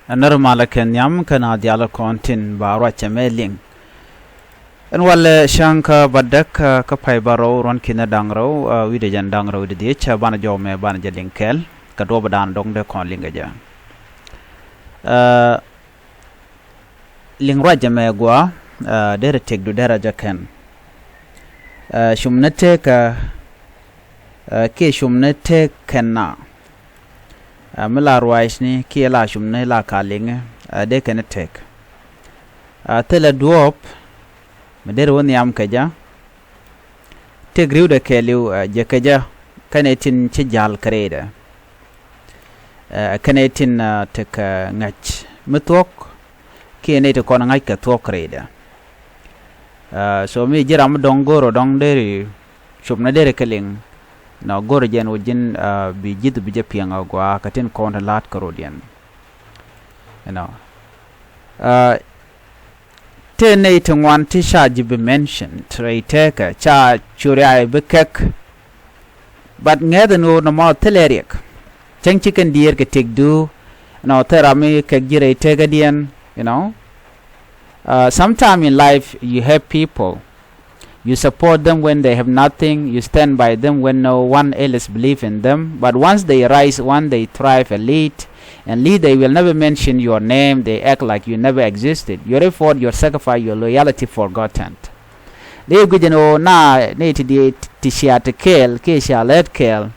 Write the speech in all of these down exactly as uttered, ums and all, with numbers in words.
Ɛ nɛr malä kɛ nhiam kɛn a dhial kɔn tin ba ruacɛ mɛ liŋ. Ɛn walɛ cäŋ kä bädäk kä pay bärɔw ruɔ̱n kinɛ da̱ŋ rɛw wi̱cdɛ jɛn da̱ŋ rɛw wi̱cdɛ dhiec banɛ jɔw mɛ banɛ jɛ liŋ kɛɛl kɛ duɔ̱p dan dɔ̱ŋ dee kɔn liŋ kɛ jɛ. Liŋ ruacɛ mɛ gua derɛ tëkdu derɛ jɛ kɛn. Cum ni tëkä kiɛ cum ni tëk kɛn na. Mi la ruacni kiɛ la cumni la ka liŋi dee kɛn tëk. Thilɛ duɔ̱ɔ̱p mi derɛ wä nhiam kɛ jɛ. Tëk ri̱wdɛ kɛɛliw jɛ kɛ jɛ kɛnɛ tin ci ja̱l kɛ rɛydɛ. Kɛnɛ tin tekɛ ŋäc mi thuɔ̱k kiɛ nɛy ti kɔn ŋa̱ckɛ thuɔ̱k kɛ rɛydɛ. So mi ji̱ ram mi dɔ̱ŋ go̱r ɔ dɔ̱ŋ deri cop ni deri kɛ liŋ. Nɔ go̱r jɛn wä ji̱n bi ji̱th bi jɛ piɛŋ a gɔaa kɛ tin kɔn ti la̱t kɛ rɔdiɛn. Inɔ tëë nɛy ti ŋuan ti ca ji̱ bi mention ti rɛy tëkä ca curiay bi kɛk. But ŋɛth in ɣöö nɔmɔ thilɛ riɛk. Cäŋ ci kɛn diɛɛr kɛ tëkdu. Nɔ thil ram mi kɛk ji̱ rɛy tëkädiɛn. You know. Sometime in life you have people. You support them when they have nothing. You stand by them when no one else believe in them. But once they rise, once they thrive a lead, and lead, they will never mention your name. They act like you never existed. Your effort, your sacrifice, your loyalty forgotten. Dee guic ɛn ɣöö na ni ti di ti cia ti kɛɛl kiɛ cia lät kɛɛl.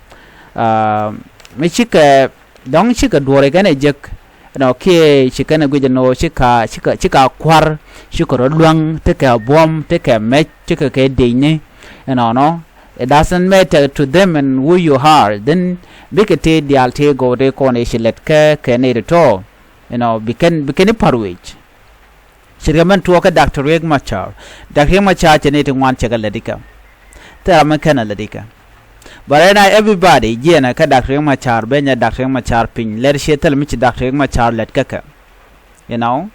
Mi cikɛ dɔ̱ŋ cikɛ duɔ̱ɔ̱r ikɛn ɛ jek. Ɛnɔ kiɛ cikɛn ɛ guic ɛn ɣöö cika cika cika kua̱r cikɛ rɔ luäŋ tekɛ buɔ̱m tekɛ mɛc cikɛ kɛ dicni. Ɛnɔnɔ it doesn't matter to them and who you are. Then bikɛ tëë diaal tëë gɔw tëë kɔn i̱ ci lät kɛ kɛ ni ri tɔ̱. Ɛnɔ bikɛn bikɛn i̱ pa̱r wec. Ce̱tkɛ mɛn tuɔɔk kä Doctor Riek Machar. Doctor Riek Machar cɛ ni ti ŋuan cɛ kɛ lät ikɛ. Thil ram mi kɛn a lät ikɛ. But right now everybody jiɛnɛ kä Doctor Riek Machar ben nyɛ Doctor Riek Machar piny lɛr ciɛ thil mi ci Doctor Riek Machar lät kä kɛ. You know.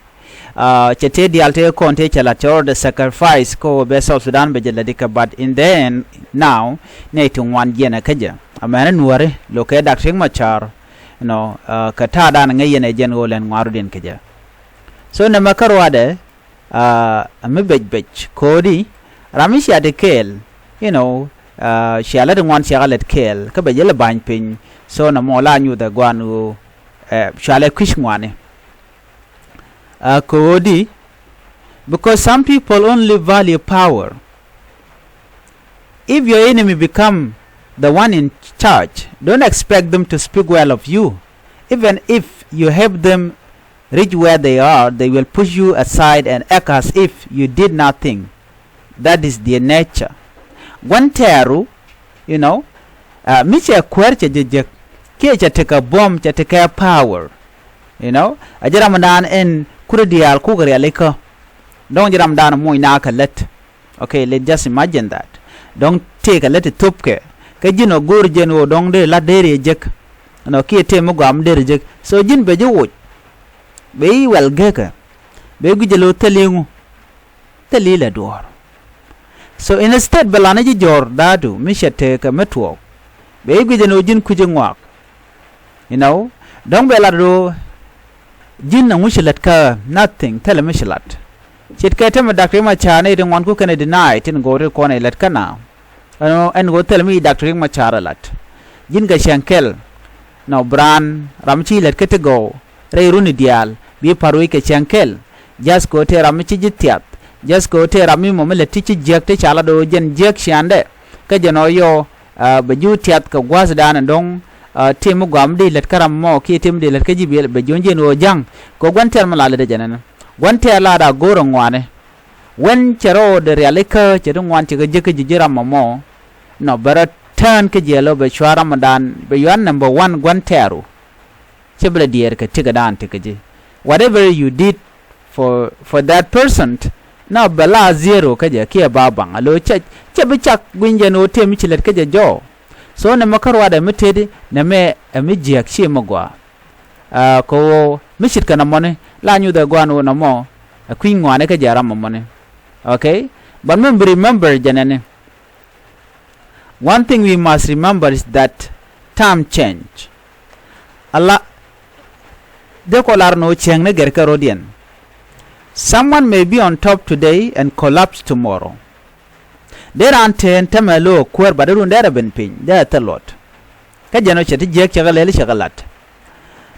Cɛ tëë diaal tëë kɔn tëë cɛ lat cɛ rɔ dee sacrifice kä wä bɛ South Sudan bɛ jɛ lät ikɛ, but in the end now ni ti ŋuan jiɛnɛ kä jɛ. Amɛn nuɔri lo kɛ Doctor Riek Machar. You know. Kɛ ta̱a̱ dan ŋäc yɛn ɛ jɛn ɣöö lɛn ŋuarudiɛn kä jɛ. So nɛmɛ kä ruaadɛ a mi bec bec ko̱o̱di ram mi cia ti kɛɛl. You know. Cia lät ŋuan cia lät kɛɛl kä bec yɛl ba̱ny piny. So nɛmɔ la nyuth ɛ guan ɣöö cua lɛ kui̱c ŋuani. Ko̱o̱di because some people only value power. If your enemy become the one in charge, don't expect them to speak well of you. Even if you help them reach where they are, they will push you aside and act as if you did nothing. That is their nature. Gua̱n tɛɛru, you know, mi cɛ kuäär cɛ jɛ jek kiɛ cɛ tekɛ buɔ̱m cɛ tekɛ power. You know, a ji̱ ram dan ɛn kuri diaal kuk rialikä. Dɔ̱ŋ ji̱ ram dan muc na kɛ lät. Okay, let's just imagine that. Dɔ̱ŋ tëëkɛ lät ti thopkɛ kä ji̱n ɔ go̱o̱r jɛn ɣöö dɔ̱ŋ dee lat dee riɛ jek. Nɔ kiɛ tëë mi gɔaa mi dee riɛ jek. So ji̱n bɛ ji̱ woc. Bɛ i̱ wɛl gekä. Bɛ i̱ gui̱c jɛ lo̱ thil i̱ ŋu. Thil i̱ lɛ duɔ̱ɔ̱r. So instead bɛ lan i̱ ji̱ jɔ̱ɔ̱r da̱a̱du mi cɛ tëëkɛ mi tuɔɔk. Bɛ i̱ gui̱c jɛ lo̱ ji̱n kui̱c i̱ ŋɔak. You know, dɔ̱ŋ bɛ lat ɣöö ji̱n aŋu ci lät kä nothing thilɛ mi ci lat. Ce̱tkɛ temɛ Doctor Riek Machar nɛy ti ŋuan ku kɛn ɛ deny tin go̱o̱r ti kɔn ɛ lät kä na. Ɛn ɣöö thilɛ mi Doctor Riek Machar ɛ lat. Ji̱n kɛ cäŋ kɛl. Nɔ bi raan ram ci lät kä ti gɔw rɛy runi diaal bi pa̱r wec kɛ cäŋ kɛl. Ja̱th kɛ ɣöö tëë ram mi ci ji̱ thiath. Ja̱th kɛ ɣöö tëë ram mi mɔ mi lät ti ci jiäk ti ca lat ɣöö jɛn jiäk ciaŋdɛ. Kä jɛn ɔ yɔ bɛ ji̱ wä tiath kɛ gua̱thdan ɛn dɔ̱ŋ. Tim mi guam di lät kä ram mɔ kiɛ tim mi di lät kä ji̱ biɛl bɛ ji̱ wä jiɛn ɣöö ja̱ŋ. Kɛ gua̱n tɛɛr mi la lät ɛ jɛn ɛn gua̱n tɛɛr la da go̱o̱r ɛ ŋuani. Wän cɛ rɔɔdɛ rialikä cɛ ti ŋuan cɛ kɛ jiäk kä ji̱ ji̱ ram mɔ mɔ. Nɔ bɛ rɔ tään kä jiɛl ɔ bɛ cua ramdan bɛ yuan number one gua̱n tɛɛru. Cɛ bi lɛ diɛɛr kɛ tikä dan tikä ji̱. Whatever you did for for that person, na bɛ la zero kä jɛ kiɛ ba baŋ a lo̱ cɛ cɛ bi cak gui̱ny jɛ ni ɣöö tëë mi ci lät kä jɛ jɔɔ. So nɛmɛ kä ruaadɛ mi tëëdi nɛmɛ ɛ mi jiääk ci mi gɔaa. Kɛ ɣöö mi ce̱tkɛ nɔmɔni la nyuthɛ gɔaa ni ɣöö nɔmɔ ɛ kui̱ny ŋɔaani kä jɛ ram mɔmɔni. Okay. But mi bi remember jɛ nɛni. One thing we must remember is that time change. A la Dee kɔ lar ni ɣöö cieŋni gɛr kɛ rɔ̱diɛn. Someone may be on top today and collapse tomorrow. Dee raan tëë ɛn täämɛ lo̱o̱ kuäär, but dee run dee rɛ ben piny, dee rɛ thil luɔt. Kä jɛn ɔ cɛ ti jiäk cɛ kɛ lɛl cɛ kɛ lat.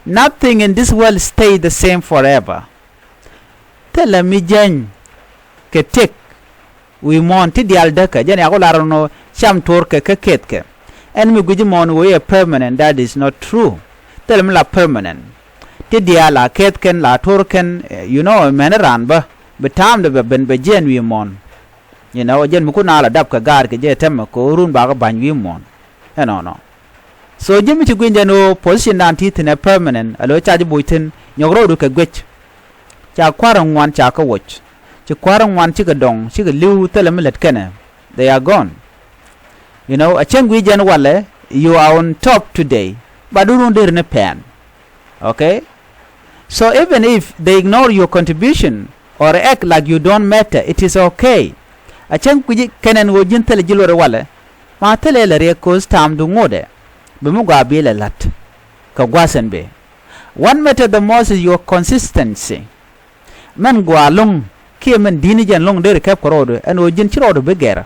Nothing in this world stay the same forever. Thilɛ mi jiäny kɛ tëk wi̱i̱ muɔ̱ɔ̱n ti diaal däkä, jɛn yakɔ lar ɛn ɣöö cam tuɔɔr kɛ kä kɛthkɛ. Ɛn mi gui̱ci muɔ̱ɔ̱n ɣöö i̱ ɛ permanent, that is not true. Thilɛ mi la permanent. Ti diaal la kɛth kɛn, la tuɔɔr kɛn, eh, you know, mɛni raan bä bi ta̱a̱mdɛ bɛ ben bɛ jiɛɛn wi̱i̱ muɔ̱ɔ̱n. You know, jɛn mi kun a la dap kɛ gaar kɛ jɛ täämɛ kɛ ɣöö run bakɛ ba̱ny wi̱i̱ muɔ̱ɔ̱n. Ɛnɔnɔ. So ji̱ mi ci gui̱ny jɛn ɣöö position dan ti thi̱n ɛ permanent, a lo̱ ca ji̱ buc thi̱n, nyɔk rɔɔdu kɛ guic. Ca kua̱r ŋuan ca kɛ woc. Ci kua̱r ŋuan cikɛ dɔŋ, cikɛ li̱w thilɛ mi lät kɛnɛ. They are gone. You know, a cäŋ gui̱c jɛn walɛ, you are on top today, but du run deri ni pɛn. Okay? So even if they ignore your contribution or act like you don't matter, it is okay. A cäŋ kui̱ci kɛn ɛn ɣöö ji̱n thilɛ ji̱ luɔt i̱ walɛ, ma thilɛ lɛ riɛk, 'cause ta̱a̱mdu ŋotdɛ bi mi gɔaa bi lɛ la̱t kɛ gua̱a̱th ɛn bëë. What matter the most is your consistency. Mɛn gɔaa lo̱ŋ kiɛ mɛn di̱t ni jɛn lo̱ŋ deri kɛp kɛ rɔɔdu ɛn ɣöö ji̱n ci rɔɔdu bi gɛr.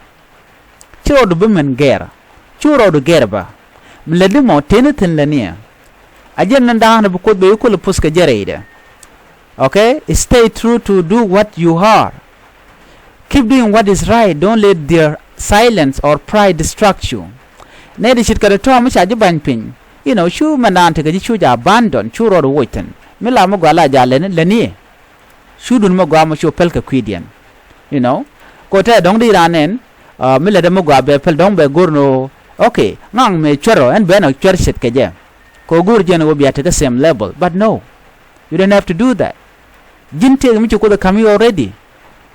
Ci rɔɔdu bi min gɛr. Cu rɔɔdu gɛr bä. Mi lätdi mɔ tëëni thi̱n lätni ɛ. A jɛn ni da̱a̱n bi Kuoth bɛ yi kul puth kɛ jɛ rɛydɛ. Okay? Stay true to do what you are. Keep doing what is right. Don't let their silence or pride distract you. Nɛy ti ce̱tkɛ ti tɔ̱ mi ca ji̱ ba̱ny piny. You know, cu mɛn da̱a̱n tekɛ ji̱ cu jɛ abandon, cu rɔɔdu woc thi̱n. Mi la mi gɔaa la jɛ a lätni, lätni ɛ. Cu duun mi gɔaa mɔ cu päl kɛ kui̱diɛn. You know, kɛ ɣöö tɛɛ dɔ̱ŋ di raan nɛn, ah, mi lätdɛ mi gɔaa bɛ päl dɔ̱ŋ bɛ go̱r ni ɣöö, okay, ŋa̱ŋ mëë cuɛr ɔ, ɛn bɛ nɔ cuɛr ce̱tkɛ jɛ. Kɛ ɣöö go̱r jɛn ɣöö bia tekɛ same level. But no, you don't have to do that. Ji̱n tëëkɛ mi ci Kuoth ɛ ka̱m yi already.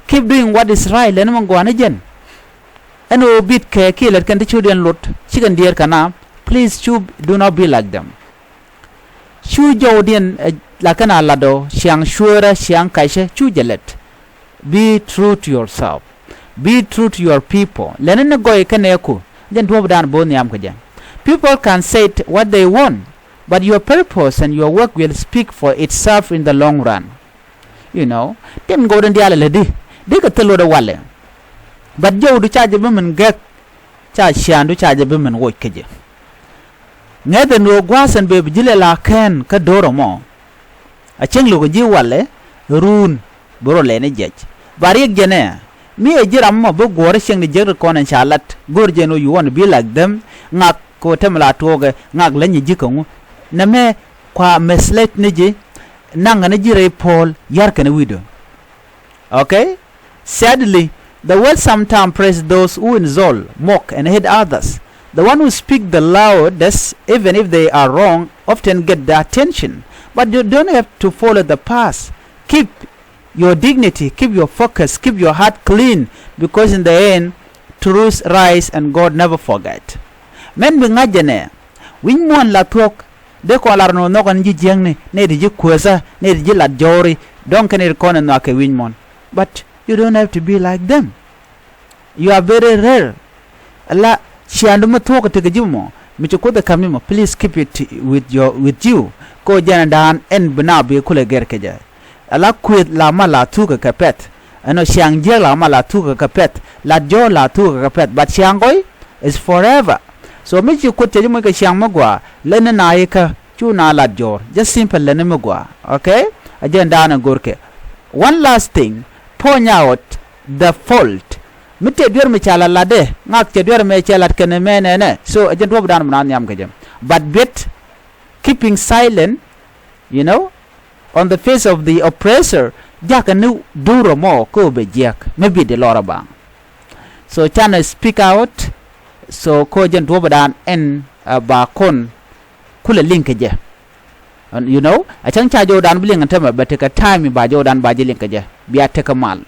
Keep doing what is right, lätni mi gɔaa ni jɛn. Ɛn ɣöö bitkɛ kiɛ lät kɛn ti ciötdiɛn luɔt, cikɛn diɛɛr kɛ naath, please, cu, do not be like them. Cu jɔwdiɛn, eh, la kɛn a lat ɔ, ciaŋ cuäärä, ciaŋ kacä, cu jɛ lät. Be true to yourself. Be true to your people. Lätni ni gɔɔy kɛnɛ ku, jɛn duɔ̱ɔ̱pdan bo̱o̱th nhiam kɛ jɛ. People can say what they want, but your purpose and your work will speak for itself in the long run. You know, tin gɔwdɛ diaal ɛ lätdi, dikɛ thil luɔt ɛ walɛ. But jɔwdu ca jɛ bi min gɛk, ca ciaŋdu ca jɛ bi min woc kä jɛ. Ŋäth ɛn ɣöö gua̱a̱th ɛn bɛ bi ji̱ lɛ la kɛn kä do̱r ɛmɔ. A cäŋ lo̱k ji̱ walɛ, run bi rɔ lɛni jiɛc. Ba riɛk jɛn ɛ, mi ɛ ji̱ ram ɛmɔ bi guɔ̱ɔ̱r cieŋ ni jiäk ti kɔn ɛn ca lat, go̱r jɛn ɣöö you want to be like them, ŋak kɛ ɣöö tɛmɛ la tuɔɔkɛ, ŋak läny ji̱ kä ŋu. Nɛmɛ kua misled ni ji̱, naŋkɛ ni ji̱ rɛy puɔl, ya̱rkɛ ni wi̱cdu. Okay? Sadly, the world sometimes praise those who insult, mock, and hate others. The one who speak the loudest, even if they are wrong, often get the attention. But you don't have to follow the past. Keep your dignity, keep your focus, keep your heart clean, because in the end, truth rise and God never forget. Mɛn bi ŋa̱c jɛ nɛ, wi̱c muɔ̱ɔ̱n la thuɔ̱k, dee kɔn lar ni ɣöö nhɔkɛ ni ji̱ jiäkni, nɛy ti ji̱ kuäthä, nɛy ti ji̱ lat jɔ̱ɔ̱ri, dɔ̱ŋ kɛn nɛy ti kɔn ɛ nhɔakɛ wi̱c muɔ̱ɔ̱n. But you don't have to be like them. You are very rare. Ala ciaŋdu mi thuɔ̱k tekɛ ji̱ mɔ, mi ci Kuoth ɛ ka̱m ji̱ mɔ, please keep it with your, with you. Kɛ ɣöö jɛn ɛ da̱a̱n ɛn bi naath bi kulɛ gɛr kɛ jɛ. Ala kuëth la mal la thukä kɛ pɛ̈th. Ɛn ɔ ciaŋ jiäk la mal la thukä kɛ pɛ̈th. Lat jɔ̱ɔ̱r la thukä kɛ pɛ̈th. But ciaŋ gɔy is forever. So mi ci Kuoth cɛ ji̱ moc kɛ ciaŋ mi gɔaa, lätni naath ikä, cu naath lat jɔ̱ɔ̱r. Just simple, lätni mi gɔaa. Okay? Ɛ jɛn da̱a̱n ɛ go̱rkɛ. One last thing, point out the fault. Mi tëë duer mi ca la latdɛ, ŋak cɛ duer mɛ cɛ lat kɛnɛ mɛ nɛnɛ. So ɛ jɛn duɔ̱ɔ̱pdan mi naath nhiam kɛ jɛ. But bit keeping silent, you know, on the face of the oppressor, jakä ni do̱r ɛmɔ kä ɣöö bɛ jiäk, mi bi di lɔr a baŋ. So canɛ speak out, so kä jɛn duɔ̱ɔ̱pdan ɛn, uh, ba kɔn kulɛ liŋ kɛ jɛ. And, you know, a cäŋ ca jɔwdan bi liŋ ɛn tämɛ, bɛ tekɛ time ba jɔwdan ba ji̱ liŋ kɛ jɛ, bia tekɛ mal.